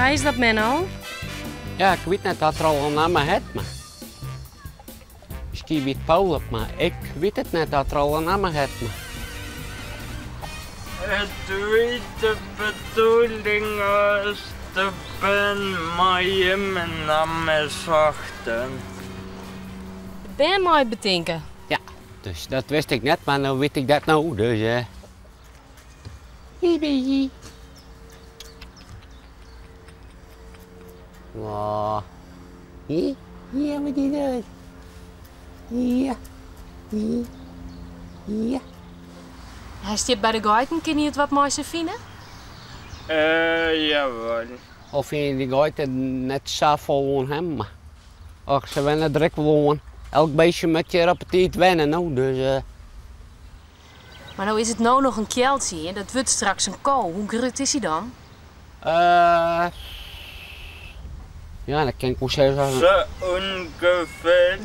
Wa is dat, Menno? Ja, ik wit net oft er al in namme hat, mar miskien wit Paul it, mar ik wit it net oft er al in namme hat, mar. It wie de bedoeling as de bern mei jimme namme sochten. De bern mei it betinke. Ja, dus dat wist ik net, mar no wit ik dat no, dus. Hi baby. Oh. Hi, ja, wat is dat? Ja, hi, ja. Hy stiet by de geiten, kin hy it wat mei se fine? Eh, jawol. Al fine dy geiten net safolle oan him, mar och, se wenne der ek wol oan. Elk beestje moat hjir op 'e tiid wenne, no, dus. Mar no is it no noch in kealtsje, dat wurdt straks in ko. Hoe grut is hy dan? Uh, ja, dat kin ik wol sizze. Sa ûngefear?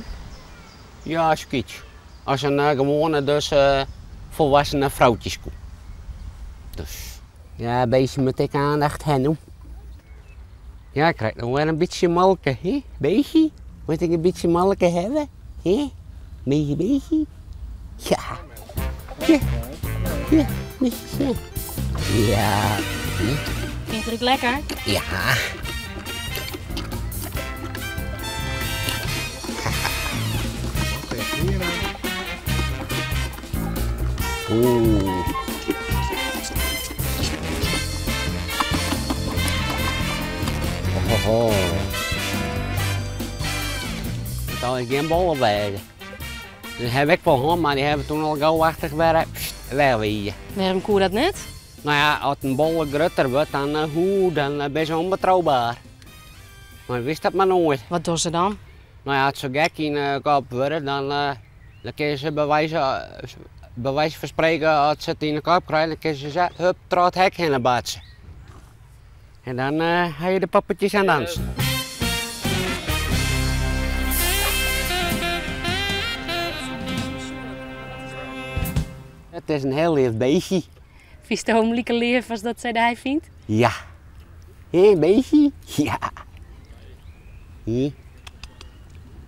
Ja, sokyts. As in gewoane, dus folwassene froutjeskoe. Dus ja, beestje moat ek aandacht ha no. Ja, ik krij no wer in bytsje molke, hè, beestje? Moat ik in bytsje molke hawwe, hè? Beestje, beestje? Ja. Ja. Ja, beestje. Ja. Fynt er it lekker? Ja. Oeh. Ho, ho. It al gjin bolle wêze. Dat haw ik wol hân, mar dy hawwe toen al gauachtich wer wegwezen. Wêrom koe dat net? No ja, as in bolle grutter wurdt, dan, hoe, dan binne se onbetrouwbaar. Mar wist dat mar noait. Wat dogge se dan? No ja, as se gek yn 'e kop wurde, dan, dan kinne se by wijze, by wijze fan spreken, as se it yn 'e kop krije, dan kinne se sa, hup, troch it hek hinne batse. En dan ha je de poppetjes aan dansen. It is in hiel leaf beestje. Fynsto him like leaf as dat sy dy fynt? Ja. Hé, beestje? Ja. Hé.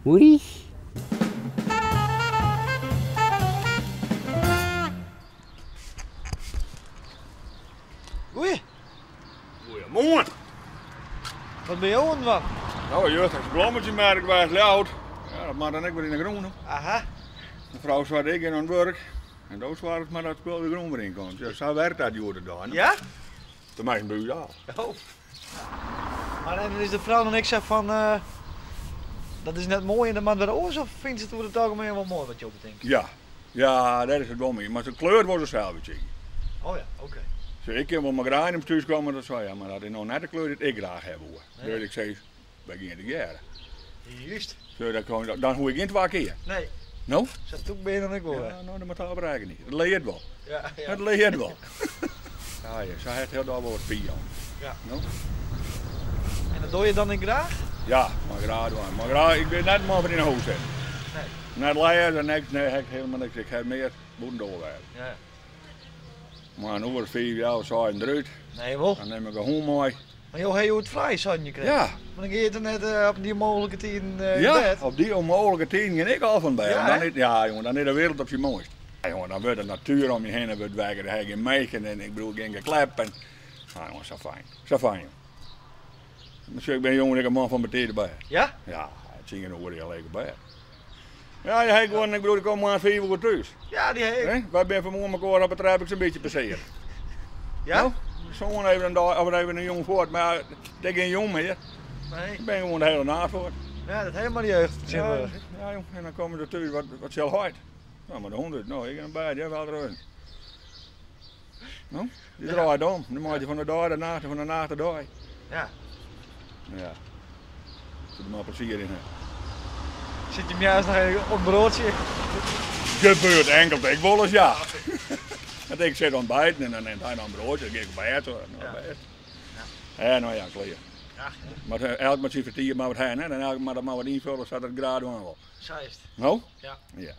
Woody? Goeie. Goeiemoarn. Wat binne jo oan it dwaan? No, juster is blommetsjemerk west, Ljouwert. Ja, dat moat dan ek wer yn de grûn. Aha. De frou sei, ik gean oan it wurk. En do soargest mar dat it spul de grûn wer yn komt. Ja, sa werkt dat hjoed-de-dei. Ja? Teminsten by ús al. Oh. Mar en is de frou dan ek sa fan, dat is net moai en dat moat wer oars, of fynt se it oer it algemien wol moai wat jo betinke? Ja, ja, dêr is it wol mei. Mar de kleur wol se sels útsykje. Oh ja, oké. Sjoch, ik kin wol mei geraniums thús komme, dat sei ja, mar dat is no net de kleur dy't ik graach hawwe woe. Nee. Dus ik sis, wy gean tegearre. Juist. Sjoch, dan kon, dan hoech ik gjin twa kear. Nee. No? Sa tûk bin je dan ek wol wer. Ja, no, dat moat al bereiken niet. Dat leart wol. Ja, ja. Dat leart wol. Ja, ja, sa hat hiel wol wat pie oan. Ja. No? En dat doe je dan ek graach? Ja, mar graach dwaan. Mar graach, ik bin net in man fan yn 'e hûs sitten. Nee. Net lêze, niks, nee, ik helemaal niks. Ik ha mear bûtendoar wêze. Ja. Mar in oere fiif, healwei seizen derút. Nee, wol. Dan nim ik de hûn mei. Mar jo ha hjoed frij, seinen je krekt. Ja. Mar dan gean je toch net op dy ûnmooglike tiden út Ja, bêd? op dy ûnmooglike tiden gean ik al fan bêd. Ja, Dan hè? is, ja, jonge, dan is de wereld op syn moaist. Ja, jonge, dan wurdt de natuer om je hinne wurdt wekker. Dan ha je gjin minsken en ik bedoel gjin geklep. En, nou, jonge, sa fijn. Sa fijn, jonge. Maar sjoch, ik bin jonge, ik in man fan betiid op bêd. Ja? Ja, tsien oere al even op bêd. Ja, je ha gewoan, ik bedoel, ik kom moarns 5 oere thús. Ja, dy ha ik. Hè? Wy binne fanmoarn mekoar op 'e trep ek sa'n bytsje passearre. Ja? No, soan even in dei, of even in jûn fuort, mar ja, it is gjin jûn mear. Nee. Ik bin gewoan de hiele nacht fuort. Ja, dat helemaal de jeugd Ja, tsjintwurdich. ja, jong, en dan komme se thús, wat, wat sil heit? No, mar de hûn út. No, ik gean op bêd, ja, wel rêst. No, dy draait om. Dan meitsje fan de dei de nacht en fan de nacht de dei. Ja. Ja. Sit der mar plezier yn. Sit je moarns noch even op it broadsje? Gebeurt inkeld ek wolris, ja. Want ik sit ontbijten en dan nimt hy noch in broadsje, dan gean ik op bêd. Hoor. Nou, Ja. bêst. Ja, no ja, klear. Ja, Maar elk mei syn fertier mar wat ha, hè? En elk moat mar wat ynfolje sa't er it graach dwaan wol. Sa is it. No? Ja. Ja.